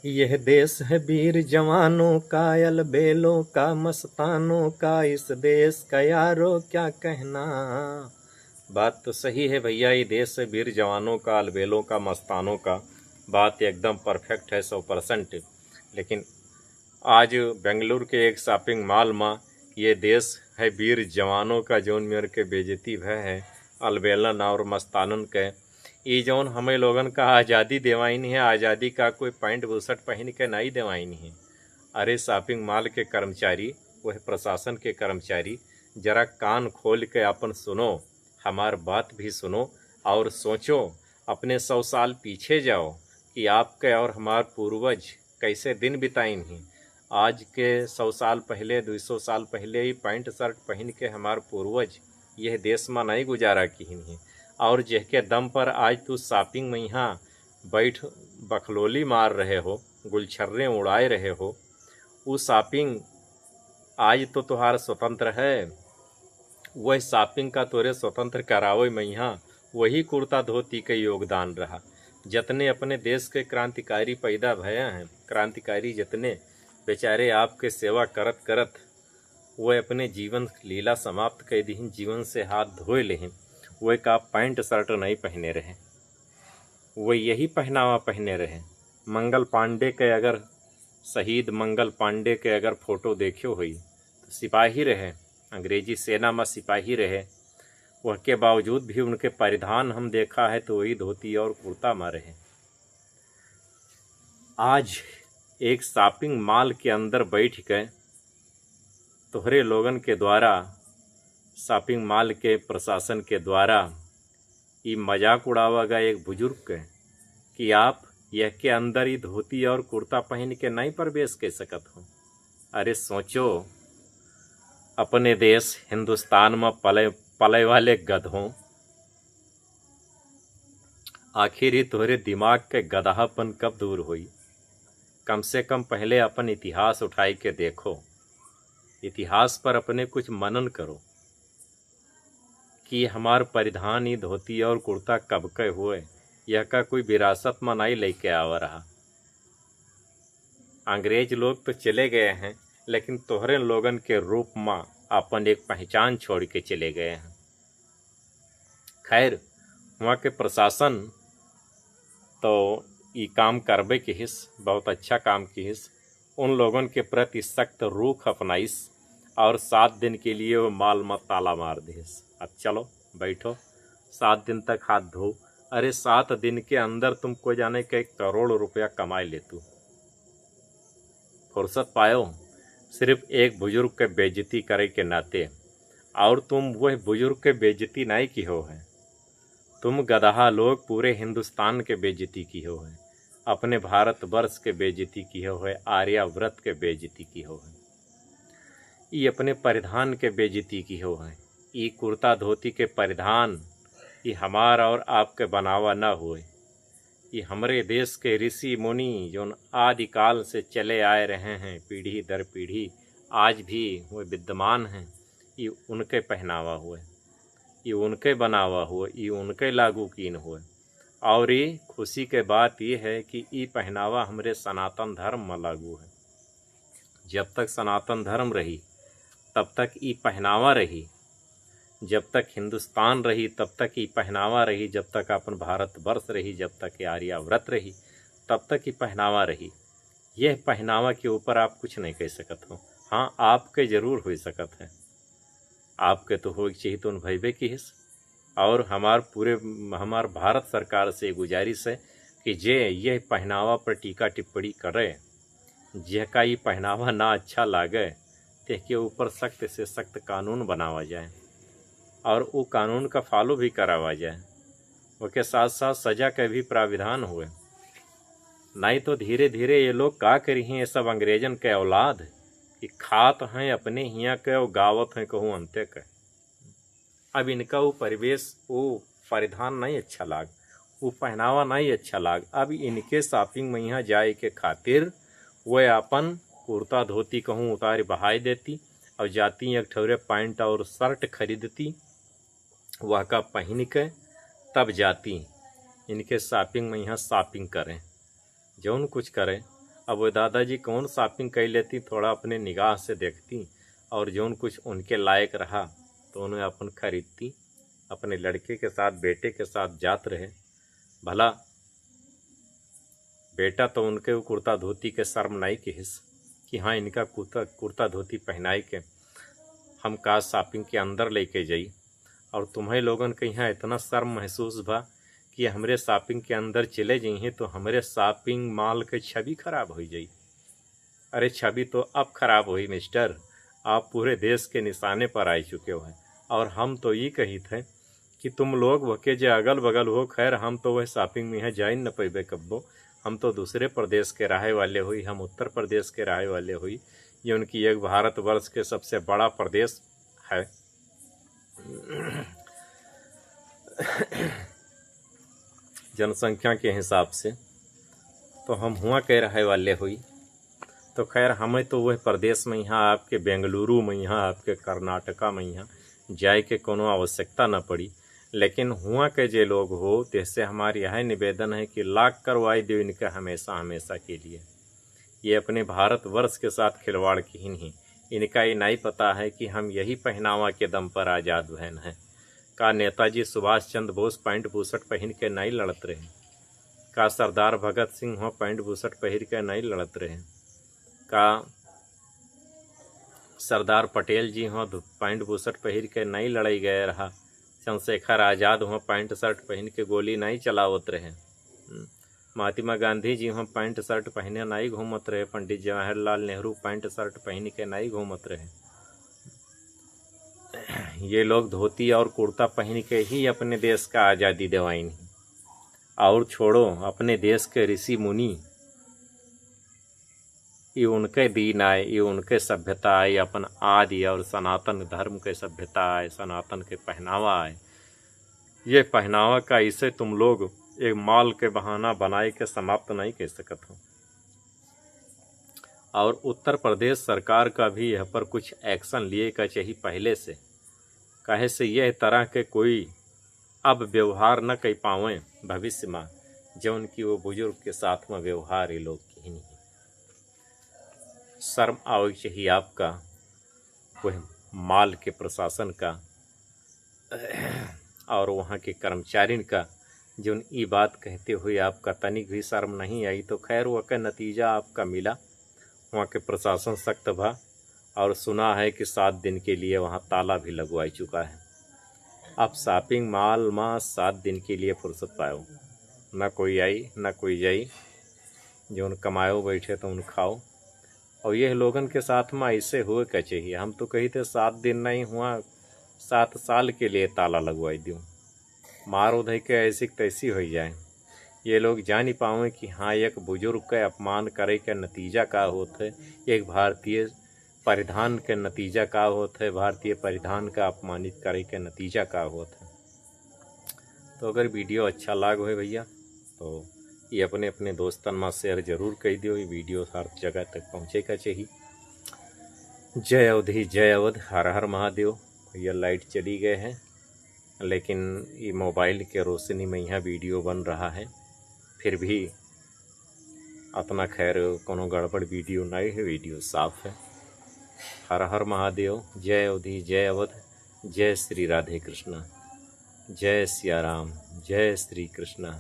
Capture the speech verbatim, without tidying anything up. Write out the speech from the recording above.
यह देश है वीर जवानों का, अलबेलों का, मस्तानों का, इस देश का यारो क्या कहना। बात तो सही है भैया, ये देश है वीर जवानों का, अलबेलों का, मस्तानों का। बात एकदम परफेक्ट है, सौ परसेंट। लेकिन आज बेंगलुरु के एक शॉपिंग मॉल मा ये देश है वीर जवानों का, जौन मेर के बेइज्जती भय है अलबेलन और मस्तानन के। ई जौन हमें लोगन का आज़ादी देवाइन है, आज़ादी का कोई पैंट बुशर्ट पहिन के नाई देवाइन है। अरे शॉपिंग मॉल के कर्मचारी, वह प्रशासन के कर्मचारी, जरा कान खोल के अपन सुनो, हमार बात भी सुनो और सोचो, अपने सौ साल पीछे जाओ कि आपके और हमार पूर्वज कैसे दिन बिताइन ही। आज के सौ साल पहले, दो सौ साल पहले ही पैंट शर्ट पहिन के हमार पूर्वज यह देश मा नहीं गुजारा किहिन ही। और जेहके दम पर आज तू शॉपिंग में यहाँ बैठ बखलोली मार रहे हो, गुलछर्रे उड़ाए रहे हो, उ शॉपिंग आज तो तोहार स्वतंत्र है। वह शॉपिंग का तोरे स्वतंत्र करावे में यहाँ वही कुर्ता धोती के योगदान रहा। जतने अपने देश के क्रांतिकारी पैदा भया हैं, क्रांतिकारी जतने बेचारे आपके सेवा करत करत वह अपने जीवन लीला समाप्त कर दीहिन, जीवन से हाथ धोए लेहिन, वह का पैंट शर्ट नहीं पहने रहे, वह यही पहनावा पहने रहे। मंगल पांडे के अगर, शहीद मंगल पांडे के अगर फोटो देखियो होई तो सिपाही रहे, अंग्रेजी सेना में सिपाही रहे। वह के बावजूद भी उनके परिधान हम देखा है तो वही धोती और कुर्ता में रहे। आज एक शॉपिंग मॉल के अंदर बैठ के तोहरे लोगन के द्वारा, शॉपिंग मॉल के प्रशासन के द्वारा ई मजाक उड़ावा गा एक बुजुर्ग के कि आप यह के अंदर ई धोती और कुर्ता पहन के नहीं प्रवेश कर सकत हो। अरे सोचो, अपने देश हिंदुस्तान में पले, पले वाले गधों, आखिर ही तोहरे दिमाग के गदहापन कब दूर होई? कम से कम पहले अपन इतिहास उठाई के देखो, इतिहास पर अपने कुछ मनन करो कि हमार परिधान ई धोती और कुर्ता कब के हुए, यह का कोई विरासत में नहीं लेके आवा रहा। अंग्रेज लोग तो चले गए हैं, लेकिन तोहरे लोगन के रूप में अपन एक पहचान छोड़ के चले गए हैं। खैर, वहाँ के प्रशासन तो ई काम करबे किहिस, बहुत अच्छा काम किहिस। उन लोगन के प्रति सख्त रूख अपनाइस और सात दिन के लिए वो मॉल में ताला मार दिहिस। अब चलो, बैठो, सात दिन तक हाथ धो। अरे, सात दिन के अंदर तुम को जाने के करोड़ रुपया कमाए लेतू। फुर्सत पायो सिर्फ एक बुजुर्ग के बेइज्जती करे के नाते, और तुम वह बुजुर्ग के बेइज्जती नहीं किहो है, तुम गदहा लोग पूरे हिंदुस्तान के बेइज्जती किहो है, अपने भारतवर्ष के बेइज्जती किहो है, आर्याव्रत के बेइज्जती किहो है। ई अपने परिधान के बेइज्जती किहो है। ई कुर्ता धोती के परिधान, ई हमार और आपके बनावा न हुए। ई हमरे देश के ऋषि मुनि जौन आदिकाल से चले आए रहे हैं पीढ़ी दर पीढ़ी, आज भी वो विद्यमान हैं। ई उनके पहनावा हुए, ई उनके बनावा हुए, ई उनके लागू कीन हुए। और ई खुशी के बात ई है कि ई पहनावा हमरे सनातन धर्म में लागू है। जब तक सनातन धर्म रही, तब तक ई पहनावा रही। जब तक हिंदुस्तान रही, तब तक ई पहनावा रही। जब तक अपन भारतवर्ष रही, जब तक ई आर्याव्रत रही, तब तक ई पहनावा रही। यह पहनावा के ऊपर आप कुछ नहीं कह सकत हो। हाँ, आपके जरूर हो सकत है, आपके तो होए के चाहिए, तो भइबे किहिस। और हमार पूरे, हमार भारत सरकार से गुजारिश है कि जे यह पहनावा पर टीका टिप्पणी करे, जेहका ई पहनावा ना अच्छा लागे, तेहके ऊपर सख्त से सख्त कानून बनावा जाए और वो कानून का फॉलो भी करावा जाए। ओके साथ साथ सजा के भी प्राविधान हुए। नहीं तो धीरे धीरे ये लोग का करिहें, ये सब अंग्रेजन के औलाद कि खात हैं अपने हियाँ के और गावत हैं कहूँ अंते के। अब इनका वो परिवेश, वो परिधान नहीं अच्छा लाग, वो पहनावा नहीं अच्छा लाग। अब इनके शॉपिंग में यहाँ जाए के खातिर वे अपन कुर्ता धोती कहूँ उतार बहाई देती और जाती एक ठौरे पैंट और शर्ट खरीदती, वह का पहन के तब जाती इनके शॉपिंग में यहाँ शॉपिंग करें। जौन कुछ करें, अब वो दादाजी कौन shopping कइ लेती, थोड़ा अपने निगाह से देखती और जौन कुछ उनके लायक रहा तो उन्हें अपन खरीदती। अपने लड़के के साथ, बेटे के साथ जात रहे। भला बेटा तो उनके उ कुर्ता धोती के शर्म नाई किहिस कि हाँ, इनका कुर्ता, कुर्ता धोती पहनाई के हम का shopping के अंदर लेके जाई। और तुम्हें लोगन के यहाँ इतना शर्म महसूस भा कि हमरे shopping के अंदर चले जइहें तो हमरे shopping mall के छवि खराब होइ जाई। अरे, छवि तो अब खराब होई मिस्टर, आप पूरे देश के निशाने पर आइ चुके हो हैं। और हम तो ये कहित हैं कि तुम लोग वके जे अगल बगल हो, खैर हम तो वह shopping में यहाँ जाइन न पैबे कब्बो, हम तो दूसरे प्रदेश के रहे वाले हुई, हम उत्तर प्रदेश के रहे वाले हुई, ये उनकी एक भारतवर्ष के सबसे बड़ा प्रदेश है। जनसंख्या के हिसाब से तो हम हुआ के रहे वाले हुई। तो खैर, हमें तो वह प्रदेश में यहाँ आपके बेंगलुरु में यहाँ आपके कर्नाटका में यहाँ जाए के कोनो आवश्यकता न पड़ी। लेकिन हुआ के जे लोग हो, तेसे हमार यह निवेदन है कि lock करवाई दो इनका हमेशा हमेशा के लिए। ये अपने भारतवर्ष के साथ खिलवाड़ किहिन ही। इनका ये नहीं पता है कि हम यही पहनावा के दम पर आजाद भएन हैं। का नेताजी सुभाष चंद्र बोस पैंट बुशर्ट पहिन के नहीं लड़त रहे? का सरदार भगत सिंह हो पैंट बुशर्ट पहिर के नहीं लड़त रहे? का सरदार पटेल जी हो धु-, पैंट बुशर्ट पहिर के नहीं लड़ाई गए रहा? चंद्रशेखर आजाद हो पैंट शर्ट पहिन के गोली नहीं चलावत रहे? हम्म। महात्मा गांधी जी हो पैंट शर्ट पहिने नहीं घूमत रहे? पंडित जवाहरलाल नेहरू पैंट शर्ट पहिन के नहीं घूमत रहे? ये लोग धोती और कुर्ता पहिन के ही अपने देश का आजादी दिवाइन ही। और छोड़ो, अपने देश के ऋषि मुनि, ये उनके दिन आए, ये उनके सभ्यता आए, अपन आदि और सनातन धर्म के सभ्यता आए, सनातन के पहनावा आए। ये पहनावा का इसे तुम लोग एक mall के बहाना बनाए के समाप्त नहीं कर सकत हो। और उत्तर प्रदेश सरकार का भी यह पर कुछ action लिए का चाहिए पहले से, काहे से यह तरह के कोई अब व्यवहार न कर पावें भविष्य में, जौन कि वो बुजुर्ग के साथ में व्यवहार ये लोग किहिन ही। शर्म आवे चाहिए आपका, वह mall के प्रशासन का और वहाँ के कर्मचारिन का, जौन ई बात कहते हुए आपका तनिक भी शर्म नहीं आई। तो खैर, वह का नतीजा आपका मिला। वहाँ के प्रशासन सख्त भा और सुना है कि सात दिन के लिए वहाँ ताला भी लगवाई चुका है। आप shopping mall में सात दिन के लिए फुर्सत पायो, ना कोई आई ना कोई जाई, जौन कमायो बैठे तो उन खाओ। और यह लोगन के साथ में ऐसे हुए का चाहिए। हम तो कही थे सात दिन नहीं हुआ, सात साल के लिए ताला लगवाई दूँ। मारो धई के ऐसी की तैसी हो जाए। ये लोग जान ही पावे कि हाँ, एक बुजुर्ग के अपमान करे के नतीजा का होत है, एक भारतीय परिधान के नतीजा का होत है, भारतीय परिधान का अपमानित करे के नतीजा का होत है। तो अगर video अच्छा लाग होए भैया, तो ये अपने, अपने दोस्तन में share जरूर कर दियो। ये video हर जगह तक पहुँचे का चाहिए। जय अवधी, जय अवध, हर हर महादेव। भैया, light चली गए हैं, लेकिन ये mobile के रोशनी में यहाँ video बन रहा है, फिर भी अपना खैर कोनो गड़बड़ video नहीं है, video साफ है। हर हर महादेव, जय अवधी, जय अवध, जय श्री राधे कृष्णा, जय सिया राम, जय श्री कृष्णा।